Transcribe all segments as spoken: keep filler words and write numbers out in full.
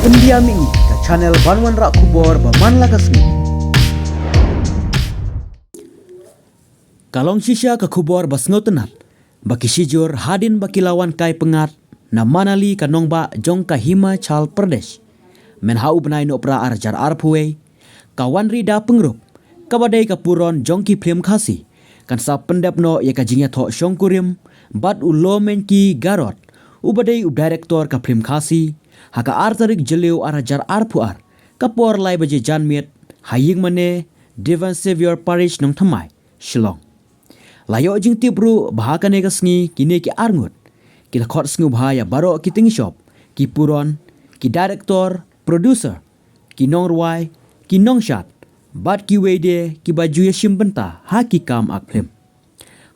India Mini, ka channel ban wanrah khubor ba man la ka sngi. Ka long shisha ka khubor ba sngewtynnat ba ki shijur hadien ba ki la wan kai pyngngad na Manali, ka nongbah jong ka Himachal Pradesh, mynha u bnai Nohprah ar hajar arphew wei, ka Wanrida Pyngrope, kaba dei ka puron jong ki phlim Khasi, kan sa pyndep noh ïa ka jingïathoh shongkurim bad u Lomeñki Garot, uba dei u director ka phlim Khasi, ha ka ar tarik Jylliew ar hajar arphew ar, ka por lai baje janmiet, ha ïingmane Divine Saviour Parish, Nongthymmai, Shillong. La ïoh jingtip ruh ba ha kane ka sngi kine ki arngut ki la khot sngewbha ïa baroh ki tyngshop, ki puron, ki director, producer, ki nongrwai, ki nongshad bad kiwei de kiba ju ïashim bynta ha ki kam ak phlim.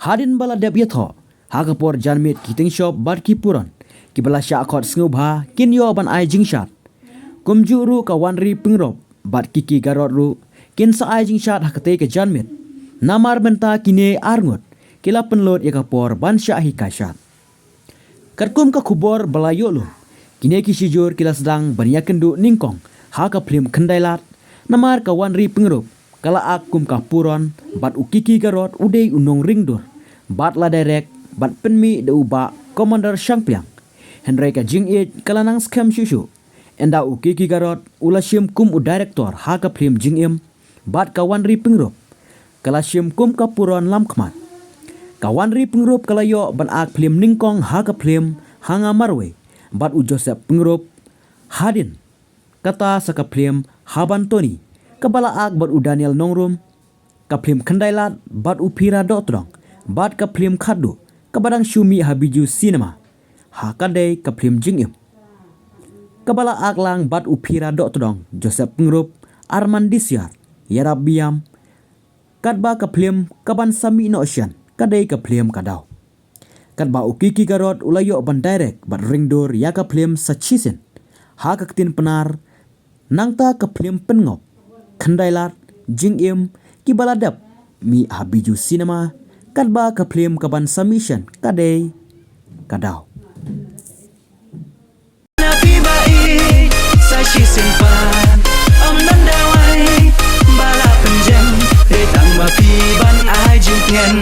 Hadien ba la dep ïathoh, ha ka por janmiet ki tyngshop bad ki puron kiba la shah khot sngewbha kin ïoh ban ai jingshad. Kumjuh ruh ka Wanri Pyngrope bad Kiki Garot ruh kin sa ai jingshad ha katei ka janmiet, namar mynta kine arngut ki la pynlut ïa ka por ban shah hikai shad. Katkum ka khubor ba la ïoh lum, kine ki shijur ki la sdang ban ïakynduh nyngkong ha ka phlim Khyndailad, namar ka Wanri Pyngrope ka la ak kum ka puron bad u Kiki Garot u dei u nongringdur, bad la direct bad pynmih da u Bah Commander Shangpliang. Hynrei ka jingïeit ka la nang skhem shuh shuh, ynda u Kiki Garot u la shim kum u director ha ka phlim Jingim, bad ka Wanri Pyngrope ka la shim kum ka puron Lamkhmat. Ka Wanri Pyngrope ka la ïoh ban ak phlim nyngkong ha ka phlim Ha Nga Marwei bad u Joseph Pyngrope, hadien kata sa ka phlim Haban Tony, kaba la ak bad u Daniel Nongrum, ka phlim Khyndailad bad u Phira Dohtdong, bad ka phlim Khadduh, kaba dang shu mih ha Bijou Cinema, ha ka dei ka phlim Jingim, kaba la ak lang bad u Phira Dohtdong, Joseph Pyngrope, Arman Disiar, Ïarap Biam, katba ka phlim kaban sa mih noh shen ka dei ka phlim Ka Daw. Katba u Kiki Garot u la ïoh ban direct bad ringdur ïa ka phlim Sa Shisien, ha ka ktien Pnar, nangta ka phlim Pynngop, Khyndailad, Jingim, kiba la dep mih ha Bijou Cinema, katba ka phlim kaban sa mih shen ka dei Ka Daw. Na phi ba ïeit sa shisien pat, ym don dawai ba lah pynjem, dei tang ba phi ban ai jingkmen.